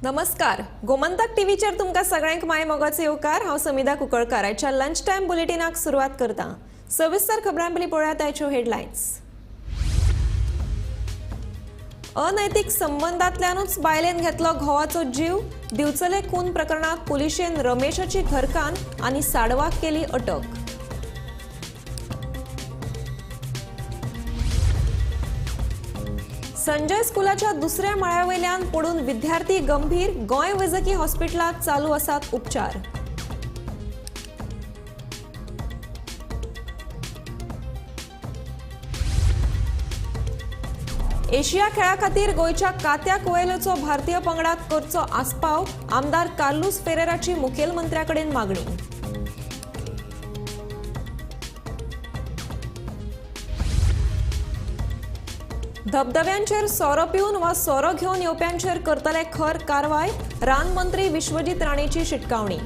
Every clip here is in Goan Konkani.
नमस्कार, गोमंतक टीव्हीचेर तुमकां सगळ्यांक my मोगाचो येवकार. हांव समिधा कुंकळकार. आयच्या लंच टायम बुलेटिनाक सुरवात करता. सविस्तर खबरां पयलीं पळोवया आयच्यो हेडलायन्स. अनैतिक संबंदांतल्यानूच बायलेन घेतलो घोवाचो जीव. दिवचले खून प्रकरणात पुलिशेन रमेशाची घरकान्न आनी साडवाक केली अटक. संजय स्कुलाच्या दुसऱ्या माळ्यावयल्यान पडून विद्यार्थी गंभीर. गोंय वैजकी हॉस्पिटलांत चालू आसात उपचार. एशिया खेळा खातीर गोंयच्या कात्या कोएलोचो भारतीय पंगडात करचो आस्पाव. आमदार कार्लूस फेरेराची मुखेलमंत्र्या कडेन मागणी. धबधब्यांचेर सोरो पिवन वा सोरो घेवन येवप्यांचेर करतले खर कारवाय. रान मंत्री विश्वजीत राणेची शिटकावणी.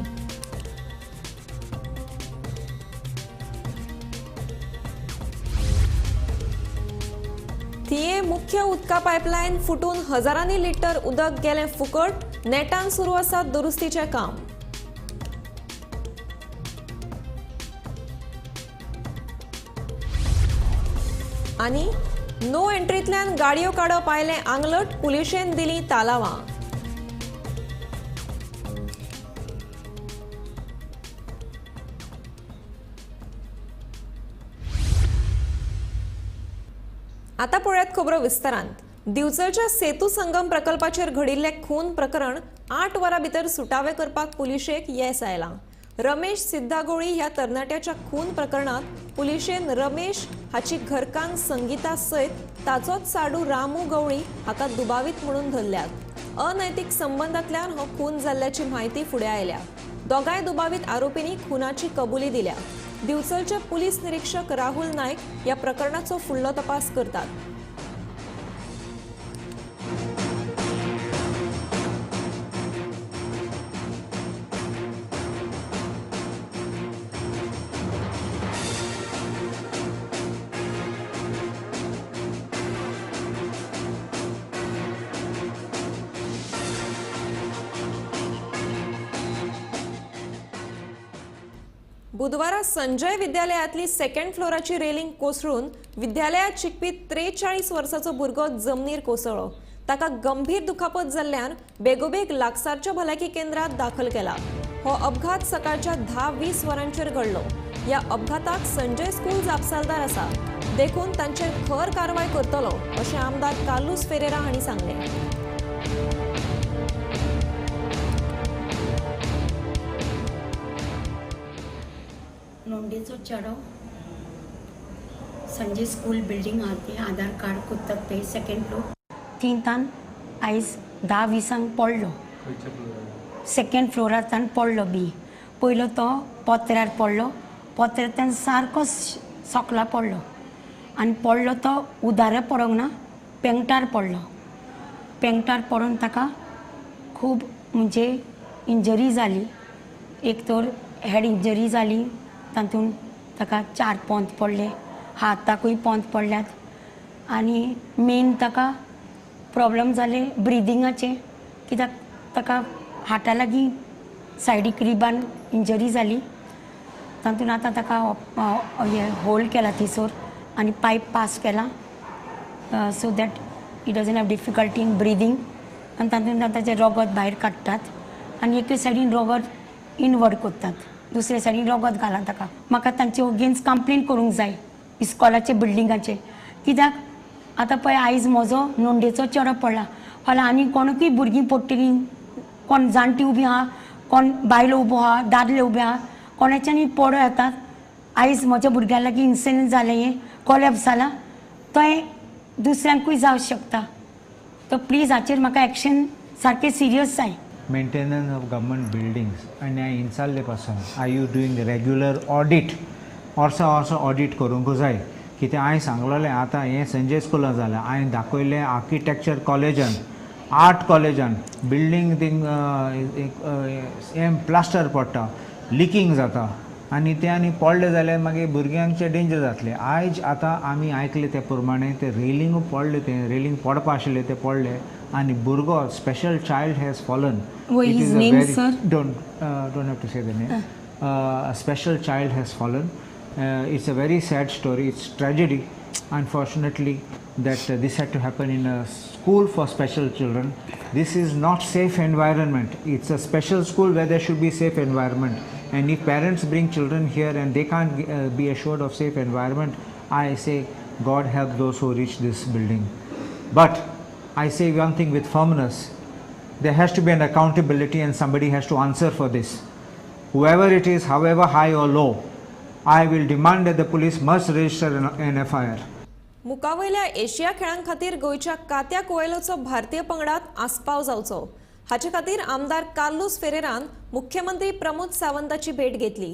थिये मुख्य उदका पायपलायन फुटून हजारांनी लिटर उदक गेलें फुकट. नेटान सुरू आसा दुरुस्तीचें काम. आनी नो एंट्रींतल्यान गाडयो काडप आयलें आंगलट. पुलिशेन दिली तालावां. आता पळयात खबरो विस्तारांत. दिवचलच्या सेतू संगम प्रकल्पाचेर घडिल्लें खून प्रकरण 8 वरां भितर सुटावे करपाक पुलिशेक येस आयलां. रमेश सिद्धागोळी ह्या तरणाट्याच्या खून प्रकरणात पुलिशेन रमेश हाची घरकान्न संगीता सयत ताचोच साडू रामू गवळी हाका दुबावीत म्हणून धरल्यात. अनैतिक संबंदांतल्यान हो खून जाल्ल्याची म्हायती फुडें आयल्या. दोगांय दुबावीत आरोपींनी खुनाची कबुली दिल्या. दिवचलचे पुलीस निरीक्षक राहुल नायक ह्या प्रकरणाचो फुडलो तपास करतात. बुधवारा संजय विद्यालयातली सेकंड फ्लोराची रेलिंग कोसळून विद्यालयात शिकपी 43 वर्साचो भुरगो जमनीर कोसळ्ळो. ताका गंभीर दुखापत जाल्ल्यान बेगोबेग लागसारच्या भलायकी केंद्रात दाखल केला. हो अपघात सकाळच्या 10:20 वरांचेर घडलो. ह्या अपघाताक संजय स्कूल जापसालदार आसा, देखून तांचेर खर कारवाय करतलो अशें आमदार कार्लूस फेरेरा हांणी सांगलें. नोंडेचो चेडो संजय स्कूल बिल्डींग आहा ती आधार कार्ड कोत्तात ते सेकंड फ्लोर थिंतान आयज 10:20 पडलो. सेकंड फ्लोरांतल्यान पडलो. बी पयलो तो पोत्र्यार पडलो. पोत्र्यांतल्यान सारको सोकला पडलो आनी पडलो तो उदारे पडोंक ना, पेंगटार पडलो. पेंगटार पडून ताका खूब म्हणजे इंजरी जाली. एक तर हेड इंजरी जाली, तातूंत ताका 4 पोंत पडले, हाताकूय पोंत पडल्यात. आनी मेन ताका प्रॉब्लम जाले ब्रिदिंगाचे, कित्याक ताका हार्टा लागीं सायडीक रिबान इंजरी जाली. तातूंत आतां ताका हे होल केला थंयसर आनी पायप पास केला, so that he doesn't have difficulty in breathing. आनी तातूंत आतां ताचें रगत भायर काडटात आनी एके सायडीन रगत इनवर्ड करतात, दुसरे सायडीन रगत घाला ताका. म्हाका तांचे अगेन्स्ट कंप्लेन करूंक जाय इस्कॉलाचे बिल्डिंगाचे, कित्याक आतां पळय आयज म्हजो नोंडेचो चेडो पडला, फाल्यां आनी कोणूय भुरगीं पडटलीं. कोण जाणटी उबी आहा, कोण बायलो उबो आहा, दादले उबे आहा, कोणाच्यानी पडो येतात. आयज म्हज्या भुरग्या लागीं इन्सिडंट जालें, हें कोलॅप्स जाला, थंय दुसऱ्यांकूय जावंक शकता. तो प्लीज हाचेर म्हाका एक्शन सारकें सिरियस जाय. Maintenance of government buildings आनी हांवें इन्साल्ले पासून are you doing regular audit? वर्सा वर्सा ऑडीट करूंक जाय. कित्याक हांवें सांगलेलें आतां हें संजय स्कुलान जालें, हांवें दाखयलें आर्किटेक्चर कॉलेजान, आर्ट कॉलेजान बिल्डींग थिंग हें प्लास्टर पडटा, लिकींग जाता आनी तें आनी पडलें जाल्यार मागीर भुरग्यांचें डेंजर जातलें. आयज आतां आमी आयकलें ते प्रमाणे तें रेलिंग पडलें, तें रेलिंग पडपा आशिल्लें तें पडलें. आनी भुरगो special child has fallen. His name, sir? Don't have to say the name. A special child has fallen. It's a very sad story. It's tragedy, unfortunately, that this had to happen in a school for special children. This is not safe environment. It's a special school where there should be safe environment. And if parents bring children here and they can't be assured of safe environment, I say God help those who reach this building. But I say one thing with firmness, there has to be an accountability and somebody has to answer for this. Whoever it is, however high or low, I will demand that the police must register an FIR. मुखावयल्या एशिया खेळां खातीर गोंयच्या कात्या कोएलोचो भारतीय पंगडात आस्पाव जावचो हाचे खातीर आमदार कार्लूस फेरेरान मुख्यमंत्री प्रमोद सावंताची भेट घेतली.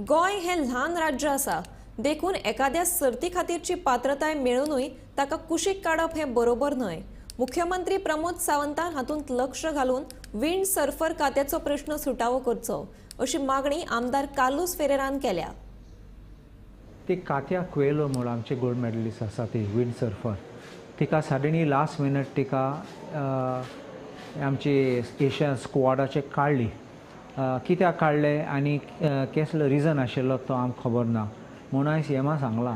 गोंय हें ल्हान राज्य आसा देखून एखाद्या सर्ती खातीरची पात्रताय मेळुनूय ताका कुशीक काडप हें बरोबर न्हय. मुख्यमंत्री प्रमोद सावंतान हातूंत लक्ष घालून विंड सर्फर कात्याचो प्रश्न सुटावो करचो अशी मागणी आमदार कार्लूस फेरेरान केल्या. ती कात्या कुएलो म्हूण आमचे गोल्ड मेडलिस्ट आसा ती विंड सर्फर, तिका सडनली लास्ट मिनट तिका आमची एशियन स्क्वॉडाचे काडली. कित्याक काडले आनी कसलो रिजन आशिल्लो तो आमकां खबर ना. म्हणून हांवें सीएमा सांगलां,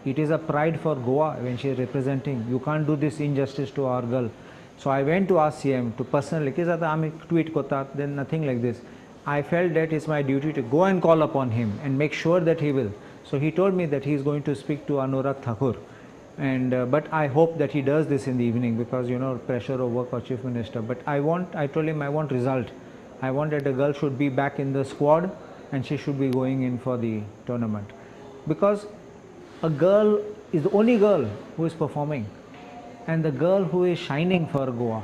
it is a pride for Goa when she is representing. You can't do this injustice to our girl. So I went to ask CM to personally, कितें जाता आमी ट्वीट करतात then nothing like this. I felt that it's my duty to go and call upon him and make sure that he will. So he told me that he is going to speak to Anurag Thakur, and but I hope that he does this in the evening because you know pressure of work or chief minister. But I told him I want result. I want that the girl should be back in the squad and she should be going in for the tournament, because a girl is the only girl who is performing and the girl who is shining for Goa.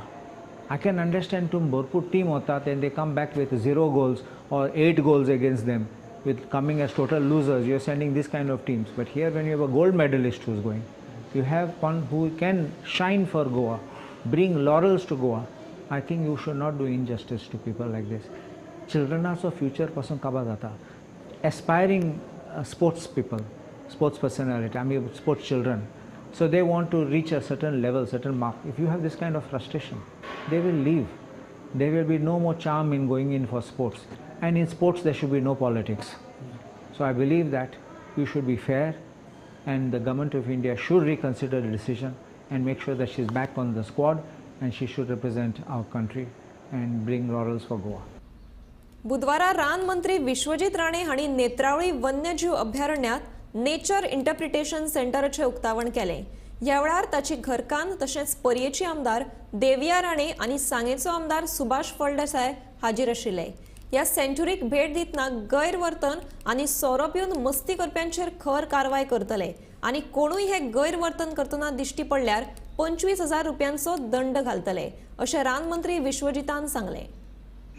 I can understand तुम भरपूर team होतात and they come back with 0 goals or 8 goals against them, with coming as total losers. You are sending this kind of teams. But here when you have a gold medalist who is going, you have one who can shine for Goa, bring laurels to Goa. I think you should not do injustice to people like this. Children's future pasun kaba jata. Aspiring sports people, sports personality, I mean sports children. So they want to reach a certain level, certain mark. If you have this kind of frustration, they will leave. There will be no more charm in going in for sports. And in sports there should be no politics. So I believe that you should be fair and the government of India should reconsider the decision and make sure that she's back on the squad and she should represent our country and bring laurels for Goa. बुधवारा रान मंत्री विश्वजीत राणे हांणी नेत्रावळी वन्यजीव अभयारण्यात नेचर इंटरप्रिटेशन सेंटराचें उक्तावण केलें. ह्या वेळार ताची घरकान्न तशेंच पर्येची आमदार देविया राणे आनी सांगेचो आमदार सुभाष फळदेसाय हाजीर आशिल्ले. ह्या सेंच्युरीक भेट दितना गैरवर्तन आनी सोरो पिवन मस्ती करप्यांचेर खर कारवाय करतले आनी कोणूय हे गैरवर्तन करतना दिश्टी पडल्यार 25,000 रुपयांचो दंड घालतले अशें रान मंत्री विश्वजितान सांगलें.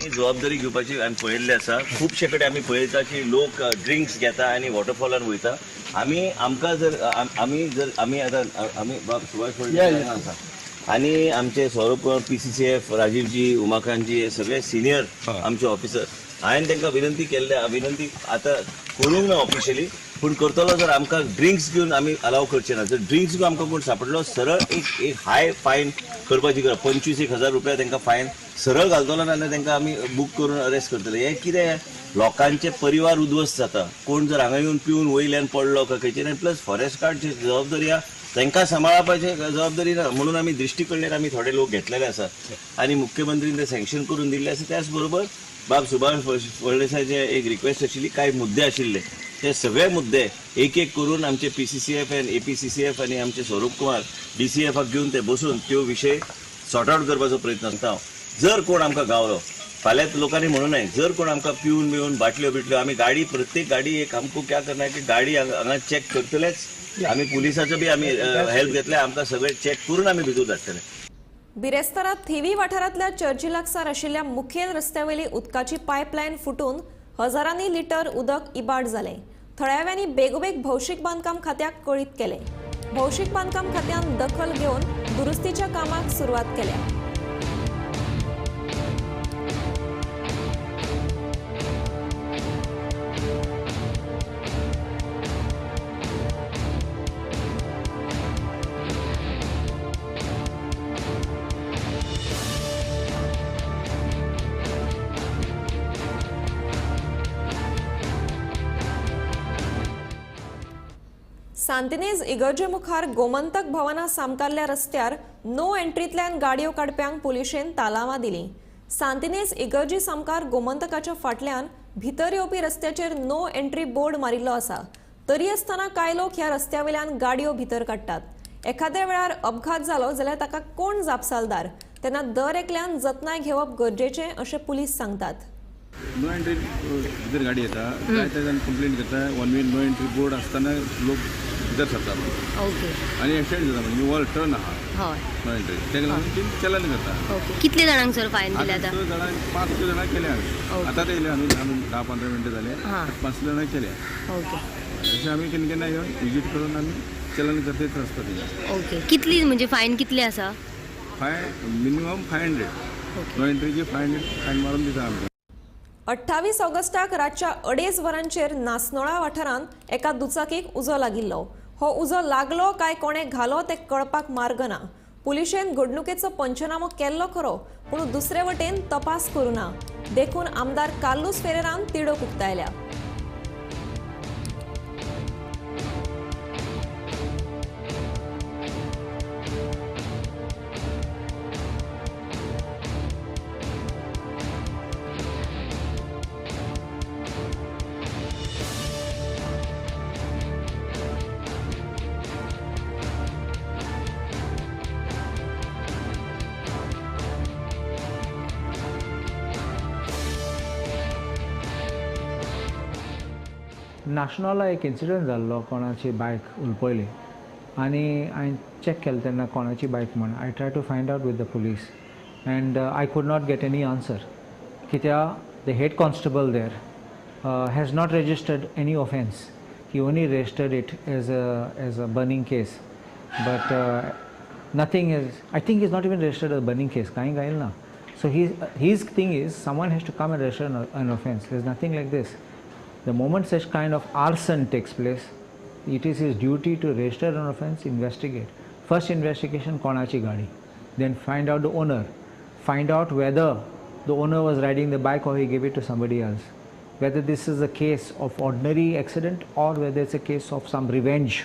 जबाबदारी घेवपाची आमी पळयल्ली आसा. खुबशे कडेन आमी पळयता की लोक ड्रिंक्स घेता आनी वॉटरफॉलान वयता. आमी आमकां जर आमी जर आमी आतां आमी बाब सुभाष फळदेसाय आसा आनी आमचे स्वरूप PCCF राजीवजी, उमाकांतजी हे सगळे सिनियर आमचे ऑफिसर, हांवें तांकां विनंती केल्ले, विनंती आतां करूंक ना ऑफिशियली, पूण करतलो जर आमकां ड्रिंक्स घेवन आमी अलाव करचे ना. जर ड्रिंक्स घेवन आमकां कोण सापडलो सरळ एक एक हाय फायन करपाची गरज, 25,000 रुपया तांकां फायन सरळ घालतलो ना जाल्यार तांकां आमी बूक करून अरेस्ट करतले. हें कितें लोकांचे परिवार उद्ध्वस्त जाता. कोण जर हांगा येवन पिवन वयल्यान पडलो काय खंयचें, प्लस फॉरेस्ट गार्डची जबाबदारी आहा तांकां सांबाळपाची जबाबदारी ना, म्हणून आमी दृश्टी कडल्यान आमी थोडे लोक घेतलेले आसा आनी मुख्यमंत्रीन ते सँक्शन करून दिल्ले आसा. त्याच बरोबर बाब सुभाष फळदेसायचे एक रिक्वेस्ट आशिल्ली, कांय मुद्दे आशिल्ले ते सगळे मुद्दे एक एक करून आमचे PCCF आनी APCCF आनी आमचे स्वरूप कुमार DCFाक घेवन ते बसून त्यो विशय सॉर्ट आवट करपाचो प्रयत्न करता हांव. जर कोण आमकां गावलो फाल्यांच लोकांनी म्हणूं नये, जर कोण आमकां पिवन बिवन बाटल्यो बिटल्यो, आमी गाडी प्रत्येक गाडी एक आमकां क्या करना की गाडी हांगा चॅक करतलेच, आमी पुलिसाचो बी आमी हेल्प घेतले, आमकां सगळे चॅक करून आमी भितर धाडटले. बिरेस्तारा थिवी वाठारांतल्या चर्ची लागसार आशिल्ल्या मुखेल रस्त्यावेली उदकाची पायपलायन फुटून हजारांनी लिटर उदक इबाड जालें. थळाव्यांनी बेगोबेग भौशीक बांदकाम खात्याक कळीत केलें. भौशीक बांदकाम खात्यान दखल घेवन दुरुस्तीच्या कामाक सुरवात केल्या. सांतिनेज इगर्जे मुखार गोमंतक भवना सामकारल्या रस्त्यार नो एंट्रींतल्यान गाडयो काडप्यांक पुलिशेन तालावां दिलीं. सांतिनेज इगर्जी सामकार गोमंतकाच्या फाटल्यान भितर येवपी रस्त्याचेर नो एंट्री बोर्ड मारिल्लो आसा. तरी आसतना कांय लोक ह्या रस्त्या वयल्यान गाडयो भितर काडटात. एखाद्या वेळार अपघात जालो जाल्यार ताका कोण जापसालदार? तेन्ना दर एकल्यान जतनाय घेवप गरजेचें अशें पुलीस सांगतात. नो एंट्री भितर गाडी येता, जायते जाण कंप्लेन करता. One way no entry board आसतना लोक भितर सरता. ओके. आनी एक्सिडेंट जाता, म्हणजे वॉल टर्न आहा. हय. नो एंट्री, ताका लागून ती चलन करता. ओके, कितले जाणांक सर फायन दिले आतां आतां? स जाणांक, 5 जाणां केल्या हांवें. ओके. आतां येयले आमी 10-15 मिनटां जाले. हां. 5 जाणां केल्या. ओके. अशें आमी केन्ना केन्ना येवन विजीट करून आमी चलन करतेच आसता तेजें. ओके, कितली म्हणजे फायन कितले आसा? मिनिमम 500. ओके. नो एंट्रीची 500 फायन मारून दिता आमी. 28 ऑगस्टाक रातच्या 2:30 वरांचेर नासनोळा वाठारांत एका दुचाकीक उजो लागिल्लो. हो उजो लागलो काय कोणें घालो तें कळपाक मार्ग ना. पुलिशेन घडणुकेचो पंचनामो केल्लो खरो, पूण दुसरे वटेन तपास करूं ना. देखून आमदार कार्लूस फेरेरान तिडक उक्तायल्या. नाशनॉला एक इन्सिडंट जाल्लो, कोणाची बायक उलपयली आनी हांवें चॅक केलें तेन्ना कोणाची बायक म्हण. I try to find out with the police and I could not get any answer, कित्याक the head constable there has not registered any offence. He only registered it as a burning case, but nothing is, I think is not even registered a burning case, कांय घायल ना. So his thing is someone has to come and register an offence. There is nothing like this. The moment such kind of arson takes place, it is his duty to register an offence, investigate. First investigation, konachi gaadi, then find out the owner, find out whether the owner was riding the bike or he gave it to somebody else, whether this is a case of ordinary accident or whether it's a case of some revenge.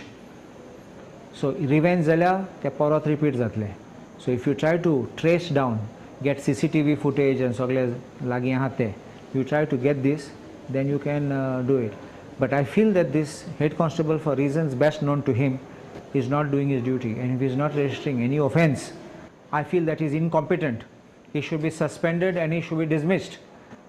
So revenge जाल्यार ते परत रिपीट जातले. So if you try to trace down, get CCTV footage and सगळे लागीं आहा ते, you try to get this, then you can do it. But I feel that this head constable, for reasons best known to him, is not doing his duty, and if he is not registering any offence, I feel that he is incompetent. He should be suspended and he should be dismissed.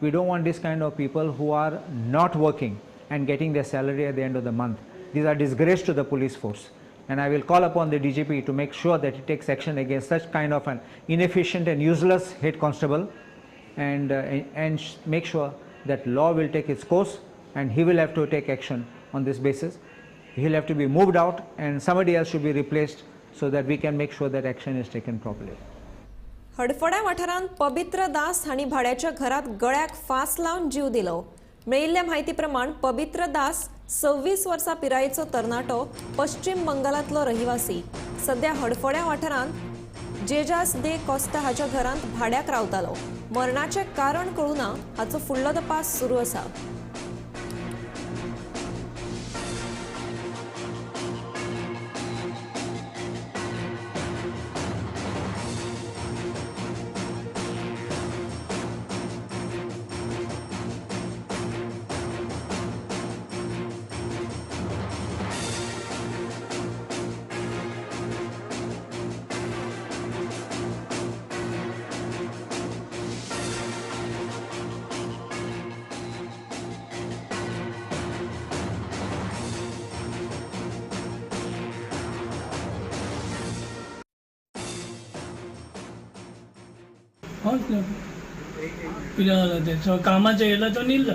We don't want this kind of people who are not working and getting their salary at the end of the month. These are disgrace to the police force. And I will call upon the DGP to make sure that he takes action against such kind of an inefficient and useless head constable, and make sure that law will take its course and he will have to take action on this basis. He will have to be moved out and somebody else should be replaced so that we can make sure that action is taken properly. हडफड्या वाठारांत पवित्र दास हांणी भाड्याच्या घरात गळ्याक फांस लावन जीव दिलो. मेळिल्ल्या म्हायती प्रमाण पवित्र दास 26 वर्सां पिरायेचो तरणाटो पश्चिम बंगालांतलो रहिवासी. सध्या हडफड्या वाठारांत जेजास दे कॉस्टा हाच्या घरांत भाड्याक रावतालो. मरणाचें कारण कळूं ना. हाचो फुडलो तपास सुरू आसा. कितें जालां तें सो कामाचो येयला तो न्हिदला,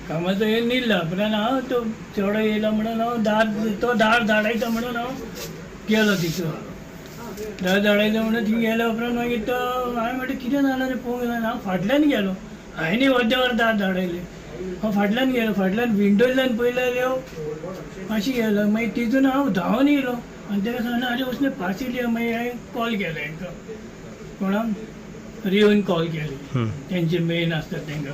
कामाचो येयला न्हिदला. उपरांत हांव तो चेडो येयला म्हणून हांव दार, तो दार धाडायता म्हणून हांव गेलो तितून. दार धाडायता म्हणून थंय गेल्या उपरांत मागीर तो हांवें म्हणलें कितें जालां तें पळोवंक जाय. हांव फाटल्यान गेलो, हांवें अर्देवर दार धाडायलें. हांव फाटल्यान गेलो, फाटल्यान विंडोंतल्यान पयल्यार यो मातशी गेलो. मागीर तितून हांव धांवन येयलो आनी ताका सांगलें आरे उसने फांसी लिया. मागीर हांवें कॉल केलो हेंकां, कोणाक रिवन कॉल केले, तेंचे मेन आसता तांकां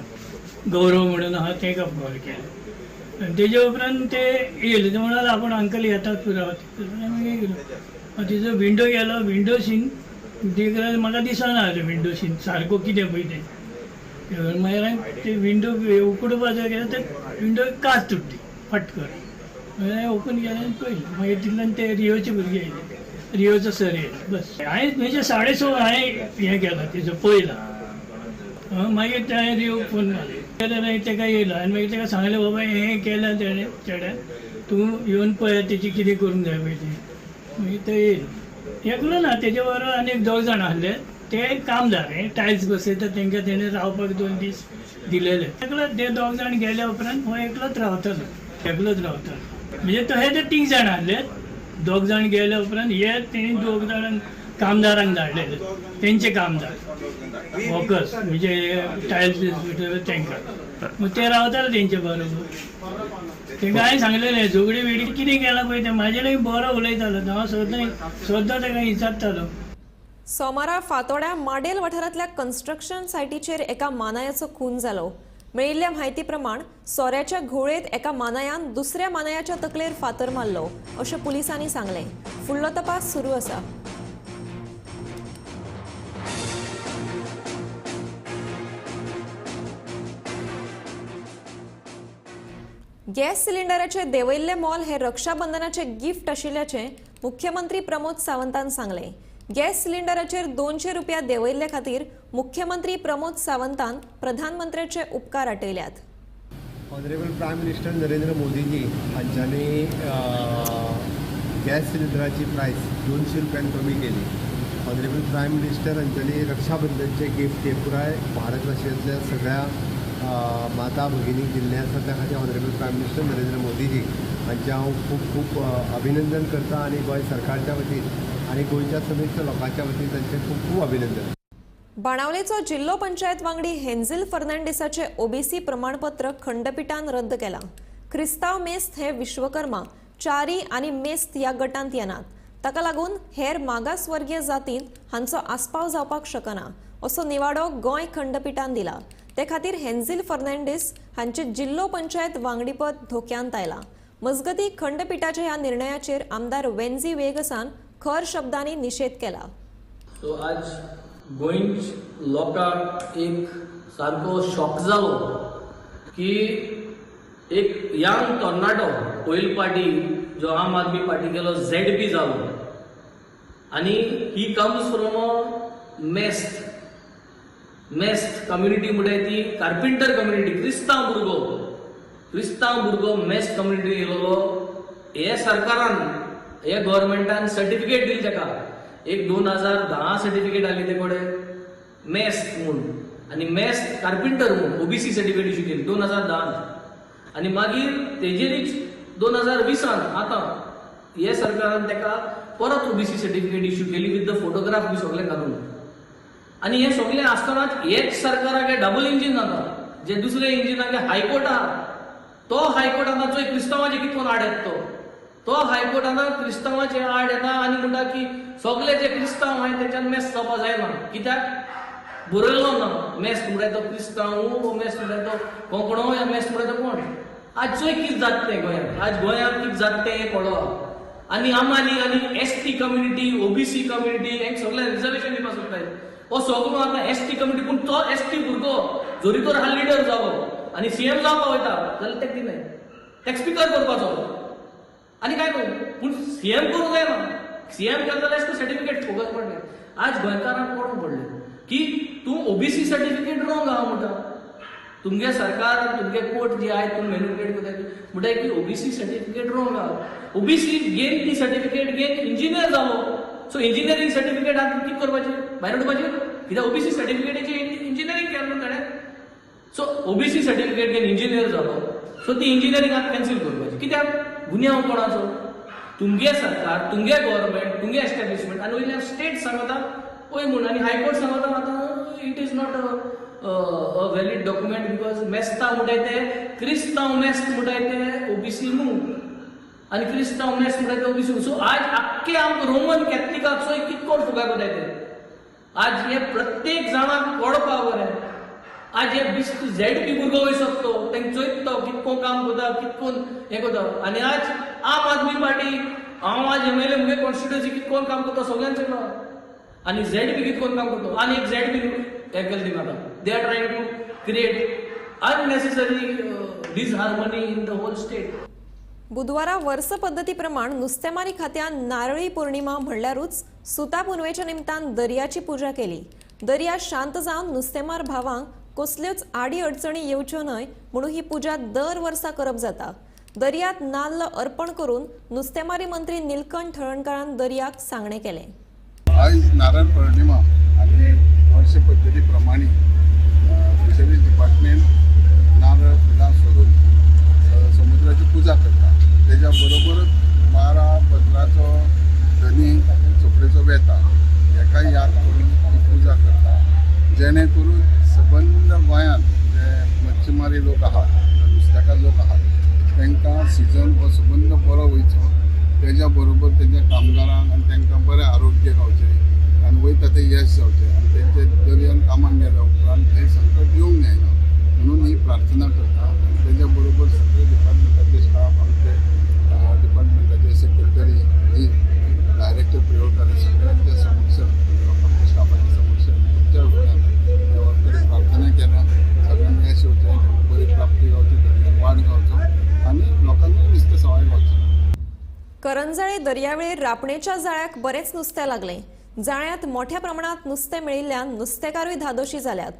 गौरव म्हणून आहा तांकां कॉल केले. आनी तेजे उपरांत ते येयले, ते म्हणाले आपूण अंकल येतात पुरो. मागीर गेलो, तिजो विंडो गेलो, विंडो सीन ते म्हाका दिसना विंडो सीन सारको कितें पळय तें. मागीर हांवें ते विंडो उकडपाचो गेलो, ते विंडो काच तुटली फट कर. मागीर ओपन केलें आनी पळयलें. मागीर तितल्यान ते रियोचे भुरगे येयले, रियोचो सर येयलो. बस हांवें म्हणजे 6:30 हांवें हें केलां तेजो पळयला. मागीर ते हांवें रियोक फोन मारलो, केलें मागीर तेका येयलो आनी मागीर तेका सांगलें, बाबा हें केलें तेणें चेड्यान, तूं येवन पळय तेची कितें करूंक जाय पळय तें. मागीर ते येयलो, एकलो ना, तेजे बरोबर आनी एक दोग जाण आसले, ते कामदार, हे टायल्स बसयता तेंकां तेणें रावपाक 2 दीस दिलेले. एकलो ते दोग जाण गेल्या उपरांत हो एकलोच रावतालो, एकलोच रावतालो. म्हणजे तशे ते 3 जाण आसले, दोग जाण गेल्या उपरांत हे तेणी 2 जाणांक कामदारांक धाडलेले, तेंचे कामदार वर्कर्स म्हणजे टायल्स तेंकां. मग ते रावताले तेंचे बरोबर. तेंकां हांवें सांगलेलें झगडी बिगडी कितें केलां पळय तें, म्हाजे लागीं बरो उलयतालो, हांव सद्दां सद्दां तेका विचारतालो. सोमारा फातोड्या माडेल वाठारांतल्या कन्स्ट्रक्शन सायटीचेर एका मानायाचो खून जालो. मेळिल्ल्या म्हायती प्रमाण सोऱ्याच्या घोळेत एका मानायान दुसऱ्या मानायाच्या तकलेर फातर मारलो अशें पुलिसांनी सांगलें. फुडलो तपास सुरू आसा. गॅस सिलिंडराचे देंवयल्ले मोल हे रक्षाबंधनाचे गिफ्ट आशिल्ल्याचें मुख्यमंत्री प्रमोद सावंतान सांगलें. गॅस सिलिंडराचेर 200 रुपया देंवयल्ले खातीर मुख्यमंत्री प्रमोद सावंतान प्रधानमंत्र्याचे उपकार आटयल्यात. Honourable prime minister Narendra Modiji हांच्यांनी गॅस सिलिंडराची प्रायस 200 रुपयान कमी केली. ऑनरेबल प्रायम मिनिस्टर हांच्यांनी रक्षाबंधनचे गिफ्ट हे पुराय भारतवासियांतल्या सगळ्या माता भगिनीक दिल्लें आसा. त्या खातीर honourable prime minister Narendra Modiji हांचें हांव खूब खूब अभिनंदन करता आनी गोंय सरकारच्या वतीन आनी गोंयच्या समेस्त लोकांच्या वतीन तांचें खूब खूब अभिनंदन. बाणावलेचो जिल्लो पंचायत वांगडी हेन्झिल फर्नांडीसाचे ओबीसी प्रमाणपत्र खंडपीठान रद्द केलां. क्रिस्तांव मेस्त हे विश्वकर्मा, चारी आनी मेस्त ह्या गटांत येनात, ताका लागून हेर मागासवर्गीय जातींत हांचो आस्पाव जावपाक शकना असो निवाडो गोंय खंडपीठान दिला. ते खातीर हेन्झिल फर्नांडीस हांचे जिल्लो पंचायत वांगडीपद धोक्यांत आयलां. मजगतीं खंडपीठाच्या ह्या निर्णयाचेर आमदार वेन्झी वेगसान खर शब्दांनी निशेध केला. सो आज गोंयच्या लोकांक एक सारको शॉक जालो की एक यंग तरणाटो पयली पार्टी जो आम आदमी पार्टी गेलो झेड पी जालो आनी he comes from a Mest Mest community म्हणटाय ती कार्पेंटर कम्युनिटी, क्रिस्तांव भुरगो, क्रिस्तांव भुरगो मेस्त कम्युनिटी येयलेलो. हे सरकारान हे गव्हर्मेंटान सर्टिफिकेट दिली ताका, एक 2010 सर्टिफिकेट आली ते कडेन मेस्त म्हूण आनी मेस्त कार्पेंटर म्हूण ओबीसी सर्टिफिकेट इश्यू केली 2010. आनी मागीर तेजेरीच 2020 आतां हे सरकारान ताका परत ओबीसी सर्टिफिकेट इश्यू केली विथ the photograph बी सगळें घालून. आनी हें सगळें आसतनाच हेच सरकाराक डबल इंजीन जाता, जे दुसरें इंजीन हायकोर्ट आहा तो हायकोर्ट आतां चोय क्रिस्तांवाचे कितकोन आड येता, तो हायकोर्ट आतां क्रिस्तांवाचे आड येता आनी म्हणटा की सगळे जे क्रिस्तांव आहाय तेंच्यान मेस्त जावपा जायना, कित्याक बरयल्लो ना मेस्त म्हणटा तो क्रिस्तांव, मेस्त म्हणटा तो कोंकणो, या मेस्त म्हणटा तो कोण. आज चोय कितें जाता तें गोंयांत, आज गोंयांत कितें जाता तें हें कळ्ळो. आनी आमानी आनी S T community, OBC community हेंक सगळें रिजर्वेशन दिवपाक सोदताय. हो सगळो आतां एस टी कम्युनिटी, पूण तो एस टी भुरगो जरी तर हा लिडर जावो आनी सीएम जावपा वयता जाल्यार तेका दिनाय, तेका स्पिकर करपाचो आनी काय करूं, पूण सीएम करूंक जायना. सीएम केलो जाल्यार सर्टिफिकेट फोकस पडलें. आज गोंयकारांक कोण पडलें की तूं ओबीसी सर्टिफिकेट रॉंग आहा म्हणटा, तुमगे सरकार आनी तुमगे कोर्ट जी आहाय तूं मॅन्युपुलेट करता म्हणटा की ओबीसी सर्टिफिकेट रॉंग आहा. ओबीसी घेन ती सर्टिफिकेट घेन इंजिनियर जालो, सो इंजिनियरींग सर्टिफिकेट आतां कितें करपाचें, भायर उडोवपाचें, कित्याक ओबीसी सर्टिफिकेटाचें इंजिनियरींग केलें न्हू ताणें. सो ओबीसी सर्टिफिकेट घेवन इंजिनियर जालो, सो ती इंजिनियरींग आतां कॅन्सील करपाची, कित्याक गुन्यांव कोणाचो, तुमगे सरकार, तुमगे गव्हर्मेंट, तुमगे एस्टॅब्लिशमेंट. आनी वयल्यान स्टेट सांगता वय म्हूण आनी हायकोर्ट सांगता आतां it is not a valid document because मेस्ता म्हणटाय ते क्रिस्तांव मेस्त म्हणटाय ते ओबीसी न्हू आनी क्रिस्तांव मेस्त म्हणटाय ते ओबीसी. सो आज आख्खे आमकां रोमन कॅथलिकाक चोय कितको फुगार करताय ते. आज हे प्रत्येक जाणाक कळपा बरें आज हे बिस्त झेड पी भुरगो वयर शकतो तेंक चोयत तो कितको काम करता, कितकोन हें करता. आनी आज आम आदमी पार्टी, हांव आज एम एल ए, मुगे कॉन्स्टिट्युएन्सी कितकोन काम करता सगळ्यांक चोयलो, आनी झेड पी कितकोन काम करता. आनी एक झेड पी हें केलें तिंगा आतां they are trying to create unnecessary disharmony in the whole state. बुधवारा वर्स पद्दतीप्रमाण नुस्तेमारी खात्यान नारळी पौर्णिमा म्हणल्यारूच सुता पुनवेच्या निमतान दर्याची पुजा केली. दर्या शांत जावन नुस्तेमार भावांक कसल्योच आडी अडचणी येवच्यो न्हय म्हणून ही पुजा दर वर्सा करप जाता. दर्यात नाल्ल अर्पण करून नुस्तेमारी मंत्री नीलकंठ हळर्णकारान दर्याक सांगणें केलें. आयज नारळ पौर्णिमा आनी वर्स पद्दती प्रमाणे फिशरीज डिपार्टमेंट नारळ फुलां सोडून समुद्राची पुजा करता. तेज्या बरोबरच 12 बदलाचो धनी चोपडेचो वेता हेका याद करून ही पुजा करता, जेणे करून सबंद गोंयांत जे मच्छीमारी लोक आहात, नुस्तेकार लोक आहात, तांकां सिजन हो सबंद बरो वयचो, तेज्या बरोबर तेंच्या कामगारांक आनी तांकां बरें आरोग्य गावचें आनी वयता तें यश जावचें आनी तेंचे दर्यान कामाक गेल्या उपरांत थंय संकट येवंक जायना म्हणून ही प्रार्थना करता. आनी तेज्या बरोबर सगळे डिपार्टमेंटाचे स्टाफ, आमचे डिपार्टमेंटाचे सेक्रेटरी, ही डायरेक्टर प्रियोळकर सगळ्यांच्या समक्ष, आमच्या स्टाफाच्या समक्ष तुमच्या फुड्यान देवा कडेन प्रार्थना केल्या, सगळ्यांक यश येवचें, बरी प्राप्ती गावची, दर्यान वाड गावचो आनी लोकांकूय नुस्तें सवाय गावचो. करंजाळे दर्यावेळेर रापणेच्या जाळ्याक बरेंच नुस्तें लागलें. जाळ्यांत मोठ्या प्रमाणात नुस्तें मेळिल्ल्यान नुस्तेकारूय धादोशी जाल्यात.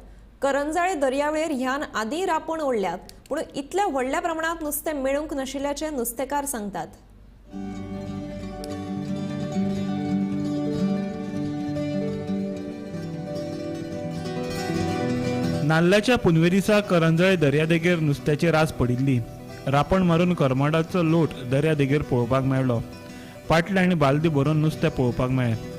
करंजाळे दर्यावेळेर ह्यान आदीं रापण ओडल्यात, पूण इतल्या व्हडल्या प्रमाणात नुस्तें मेळूंक नाशिल्ल्याचें नुस्तेकार सांगतात. नाल्ल्याच्या पुनवे दिसा करंजाळे दर्यादेगेर नुस्त्याची रास पडिल्ली. रापण मारून करमटाचो लोट दर्यादेगेर पळोवपाक मेळ्ळो. पाटले आनी बालदी भरून नुस्तें पळोवपाक मेळ्ळें.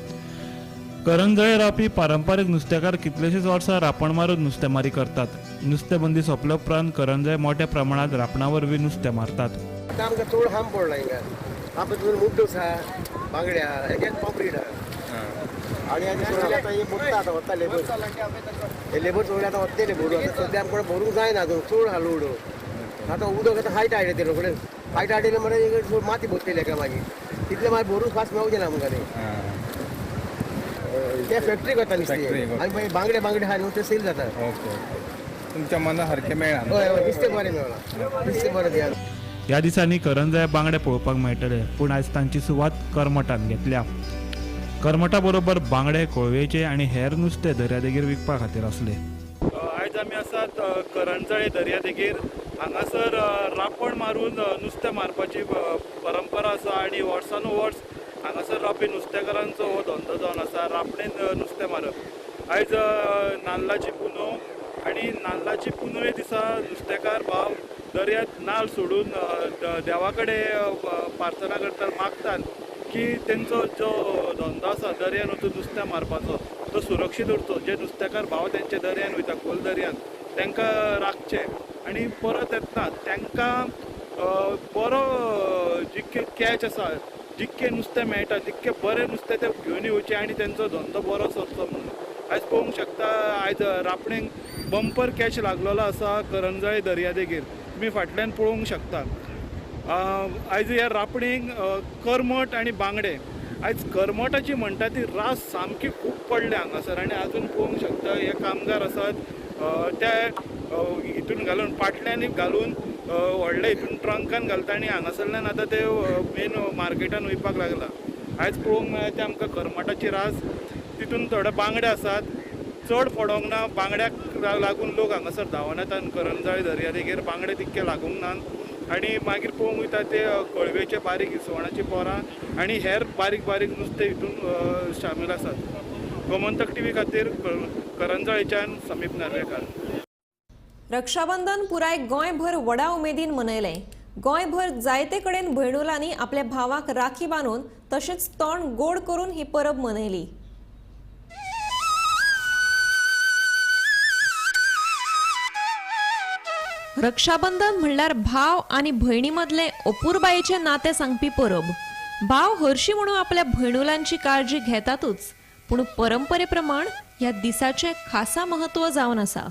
करंजाळे रावपी पारंपारीक नुस्तेकार कितलेशींच वर्सां रापण मारून नुस्तेमारी करतात. नुस्तें बंदी सोंपल्या उपरांत करंजाळे मोठ्या प्रमाणात रापणा वरवीं नुस्तें मारतात. आतां आमकां चड हार्म पडला हिंगा. आमकां मुड्डो आसा, बांगड्या, एक एक पॉपरेट आहा. आनी आतां हे भरता, आतां वता लेबर, हे लेबर सगळे आतां वतले भरून. आतां सद्या आमकां भरूंक जायना अजून, चड आहा लोड. आतां उदक आतां हायट आयलें ते रोखडें हायट आयलें म्हणल्यार माती भरतली एका मागीर तितलें मागीर भरून फास्ट मेळचें ना आमकां. ते फॅक्टरी करता नुस्तें आनी मागीर बांगडे बांगडे आहा न्हू ते सेल जाता. तुमच्या मना सारकें मेळ्ळा? हय हय, नुस्तें बरें मेळ्ळां, नुस्तें बरें दिया. ह्या दिसांनी करंजाळे बांगडे पळोवपाक मेळटले, पूण आयज तांची सुवात करमटान घेतल्या. करमटा बरोबर बांगडे, कोळवेचे आनी हेर नुस्तें दर्यादेगेर विकपा खातीर आसले. आयज आमी आसात करंजाळे दर्यादेगेर. हांगासर रापण मारून नुस्तें मारपाची परंपरा आसा आनी वर्सानुवर्स हांगासर रावपी नुस्तेकारांचो हो धंदो जावन आसा, रापणेन नुस्तें मारप. आयज नाल्लाची पुनव आनी नाल्लाची पुनवे दिसा नुस्तेकार भाव दर्यांत नाल्ल सोडून देवा कडेन प्रार्थना करतात, मागतात की तेंचो जो धंदो आसा दर्यान वचून नुस्तें मारपाचो तो सुरक्षीत उरचो. जे नुस्तेकार भाव तेंचे दर्यान वयता, खोल दर्यान, तांकां राखचें आनी परत येतना तांकां बरो जितके कॅच आसा, जितकें नुस्तें मेळटा तितकें बरें नुस्तें तें घेवन येवचें आनी तेंचो धंदो बरो सरचो म्हणून. आयज पळोवंक शकता, आयज रापणेक बंपर कॅच लागलेलो आसा करंजाळे दर्यादेगेर. तुमी फाटल्यान पळोवंक शकता. आयज ह्या रापणेक करमट आनी बांगडे, आयज करमटाची म्हणटा ती रास सामकी खूब पडल्या हांगासर आनी आजून पळोवंक शकता हे कामगार आसात ते हितून घालून, पाटल्यांनी घालून, व्हडले हितून ट्रंकान घालता आनी हांगासरल्यान आतां ते मेन मार्केटान वयपाक लागला. आयज पळोवंक मेळ्ळा ते आमकां करमटाची रास, तितून थोडे बांगडे आसात, चड पडोंक ना. बांगड्याक लागून लोक हांगासर धांवन येतात करंजाळे दर्यादेगेर, बांगडे तितके लागूंक ना. आनी मागीर पळोवंक वयता ते कळवेचे बारीक इसवणाची पोरां आनी हेर बारीक बारीक नुस्तें हितून शामील आसात. गोमंतक टीव्ही खातीर करंजाळेच्यान समीप नार्वेकार. रक्षाबंधन पुराय गोंयभर व्हडा उमेदीन मनयलें. गोंयभर जायते कडेन भयणुलांनी आपल्या भावाक राखी बांदून तशेंच तोंड गोड करून ही परब मनयली. रक्षाबंधन म्हणल्यार भाव आनी भयणी मदलें अपुरबायेचें नातें सांगपी परब. भाव हरशी म्हणून आपल्या भयणुलांची काळजी घेतातूच, पूण परंपरे प्रमाण ह्या दिसाचें खासा महत्व जावन आसा.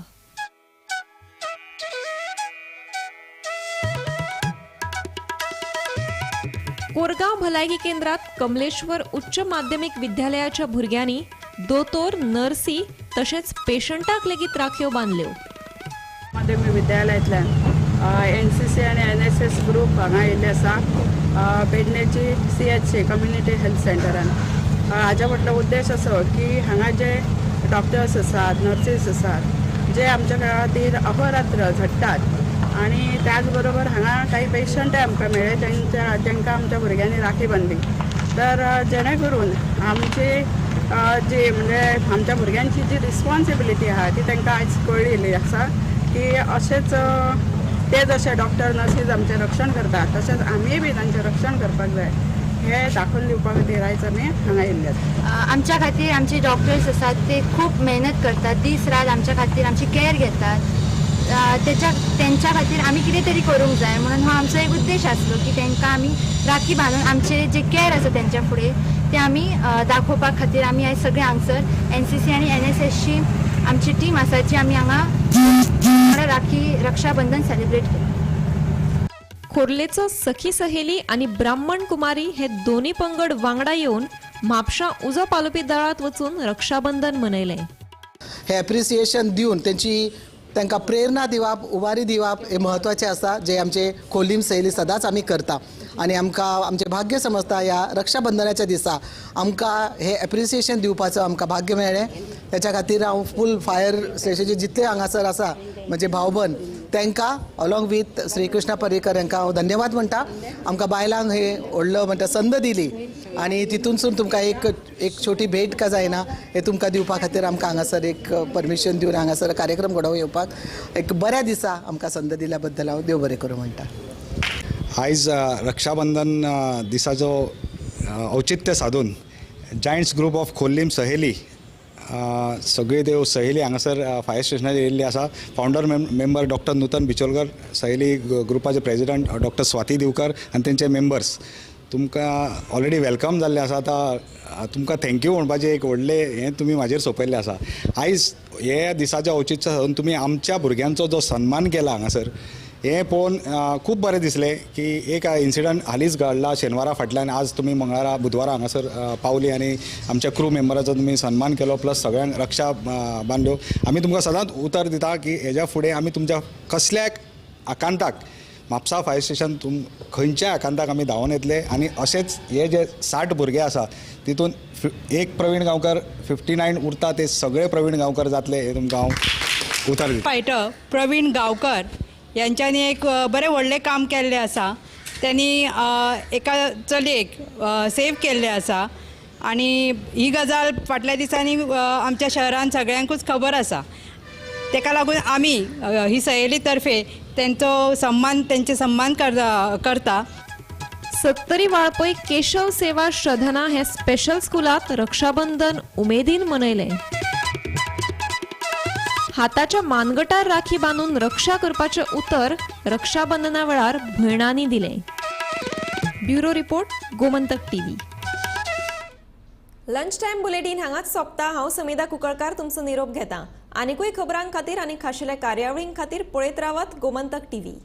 मडगांव भलायकी केंद्रात कमलेश्वर उच्च माध्यमिक विद्यालयाच्या भुरग्यांनी दोतोर, नर्सी तशेंच पेशंटाक लेगीत राखयो बांदल्यो. माध्यमिक विद्यालयांतल्यान NCC आनी NSS group हांगा येयल्ले आसा पेडणेची CHC community health सेंटरान. हाज्या फाटलो उद्देश असो की हांगा जे डॉक्टर्स आसात, नर्सीस आसात, जे आमच्या खातीर अहोरात्र झडटात आनी त्याच बरोबर हांगा काही पेशंटय आमकां मेळ्ळे तांकां आमच्या भुरग्यांनी राखी बांदली. तर जेणे करून आमची जी म्हणजे आमच्या भुरग्यांची जी रिस्पॉन्सिबिलिटी आहा ती तांकां आयज कळिल्ली आसा की अशेंच ते जशे डॉक्टर नर्सीस आमचें रक्षण करतात तशेंच आमीय बी तांचें रक्षण करपाक जाय हें दाखोवन दिवपा खातीर आयज आमी हांगा येयल्ले आसा. आमच्या खातीर आमचे डॉक्टर्स आसात ते खूब मेहनत करतात, दीस रात आमच्या खातीर आमची कॅर घेतात. तेंच्या खातीर आमी कितें तरी करूंक जाय म्हणून हो आमचो एक उद्देश आसलो की तांकां आमी राखी बांदून आमचे जे कॅर आसा तेंच्या फुडें ते आमी दाखोवपा खातीर आमी आयज सगळे हांगसर NCC आनी NSSची आमची टीम आसा जी आमी हांगा राखी रक्षाबंधन सेलिब्रेट केली. खोर्लेचो सखी सहेली आनी ब्राह्मण कुमारी हे दोन्ही पंगड वांगडा येवन म्हापशां उजो पालोवपी दळांत वचून रक्षाबंधन मनयलें. हे एप्रिसिएशन दिवन तेंची तांकां प्रेरणा दिवप, उबारी दिवप हें म्हत्वाचें आसा, जें आमचे खोर्लीम सहेली सदांच आमी करता आनी आमकां आमचें भाग्य समजता ह्या रक्षाबंधनाच्या दिसा आमकां हें एप्रिसिएशन दिवपाचो आमकां भाग्य मेळ्ळें. तेच्या खातीर हांव फूल फायर स्टेशनाचे जितले हांगासर आसा म्हजे भावबंद तांकां अलॉंग वीथ श्रीकृष्ण पर्रीकर हांकां हांव धन्यवाद म्हणटा. आमकां बायलांक हे व्हडलो म्हणटा संद दिली आनी तितूनसून तुमकां एक एक छोटी भेट का जायना हे तुमकां दिवपा खातीर आमकां हांगासर एक परमिशन दिवन हांगासर कार्यक्रम घडोवन येवपाक एक बऱ्या दिसा आमकां संद दिल्या बद्दल हांव देव बरें करूं म्हणटा. आयज रक्षाबंधन दिसाचो औचित्य साधून जायंट्स ग्रुप ऑफ खोर्लीम सहेली सगळे त्यो सहेली हांगासर फायर स्टेशनाचेर येयल्ले आसा. Founder member doctor Nutan Bicholkar, Saheli ग्रुपाचे प्रेजिडंट डॉक्टर स्वाती दिवकर आनी तेंचे मेंबर्स तुमकां ऑलरेडी welcome जाल्लें आसा. आतां तुमकां thank you म्हणपाचें एक व्हडलें हें तुमी म्हाजेर सोंपयल्लें आसा. आयज हे दिसाच्या औचित्य साधून तुमी आमच्या भुरग्यांचो जो सन्मान केला हांगासर हें पळोवन खूब बरें दिसलें की एक इन्सिडंट हालींच घडला शेनवारा फाटल्यान, आज तुमी मंगळारा बुधवारा हांगासर पावली आनी आमच्या क्रू मेंबराचो तुमी सन्मान केलो, प्लस सगळ्यांक रक्षा बांदल्यो. आमी तुमकां सदांच उतर दिता की हेज्या फुडें आमी तुमच्या कसल्याक आकांताक म्हापसा फायर स्टेशन खंयच्याय आकांताक आमी धांवन येतले आनी अशेंच हे जे 60 भुरगे आसा तितून एक प्रवीण गांवकर 59 उरता ते सगळे प्रवीण गांवकर जातले हे तुमकां हांव उतर दिता. फायटर प्रवीण गांवकर यांच्यानी एक बरें व्हडलें काम केल्लें आसा. त्यांनी एका चलयेक सेव केल्लें आसा आनी ही गजाल फाटल्या दिसांनी आमच्या शहरान सगळ्यांकूच खबर आसा. तेका लागून आमी ही सहेली तर्फे तेंचो सन्मान तेंचे सन्मान करता. सत्तरी वाळपय केशव सेवा श्रधना हे स्पेशल स्कुलात रक्षाबंधन उमेदीन मनयलें. हाताच्या मानगटार राखी बांदून रक्षा करपाचें उतर रक्षाबंधना वेळार भयणांनी दिलें. Bureau report, Gomantak TV. Lunch time bulletin हांगाच सोंपता. हांव समिधा कुकळकार तुमचो निरोप घेता. आनीकूय खबरां खातीर आनी खाशेल्या कार्यावळीं खातीर पळयत रावात गोमंतक टीव्ही.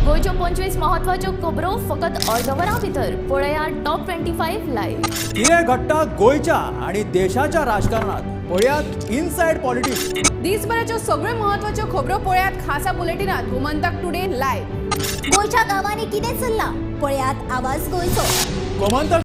गोंयच्यो 25 महत्वाच्यो खबरो फकत अर्द वरां भितर पळया टॉप 25 लायव्ह. कितें घडटा गोंयच्या आनी देशाच्या राजकारणात पळयात इनसायड पॉलिटिक्स. दिसभराच्यो सगळ्यो महत्वाच्यो खबरो पळयात खासा बुलेटिनात गोमंतक टुडे लायव्ह. गोंयच्या गांवांनी कितें चल्लां पळयात आवाज गोंयचो. गोमंतक.